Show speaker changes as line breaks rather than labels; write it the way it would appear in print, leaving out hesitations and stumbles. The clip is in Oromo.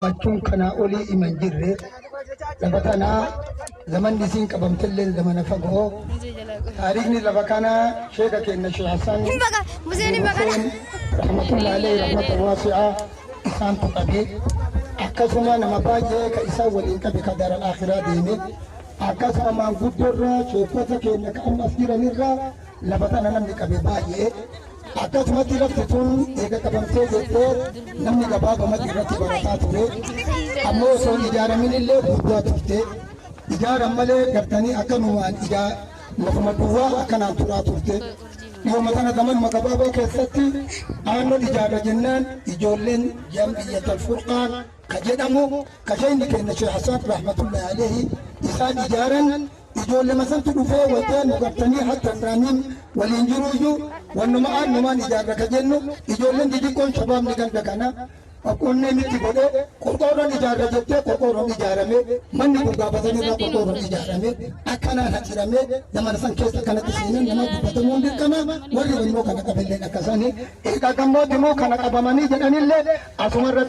Gammachuun kanaa olii ima hin jirre. Lafa tanaa zamanni isiin qabamtelleen zamana fagoo. Taariikni lafa kanaa sheeka keenya Sheekh Hassan Hussein rahmatullahi alayhi rahmatan waasi'aa isaantu qabe. Akkasuma nama baay'ee ka isaan waliin qabe ka daaral aakhiraa deeme. Akkasuma maanguddoorraa sheekota keenya ka amma as jiranirraa lafa tana namni qabe baay'ee. Akkasumatti lafti tun eega qabamtee jettee namni gabaabamatti irratti barataa ture. Ammoo osoo hin ijaaramin illee guddaa turte. Ijaaran malee gartanii akkanumaan ijaa lafuma duwwaa akkanaan turaa turte. Dhiyooma tana zamanuma gabaabaa keessatti aannoon ijaarra jennaan ijoolleen Jam'iyyatal Furqaan ka jedhamu ka sheeyni keenya Sheekh Hassan rahmatullahi alayhi isaan ijaaran. Ijoollema santu dhufee watee nu gartanii hatta irraaniin waliin jiruuyyu wannuma aannumaan ijaarra ka jennu ijoolleen didiqqoon shabaabni ganda kana onnee mitti godhe qorqoorroon ijaarra jettee qorqoorroon ijaarame manni kun gaafa sanirraa qorqoorroon ijaarame akkanaan hacirame zamana san keessa akkanatti seenan nama dubbatamuun dirqama warri wannoo kana qabelleen akkasani eegaa gammooti immoo kana qabamanii jedhanillee asumarratti.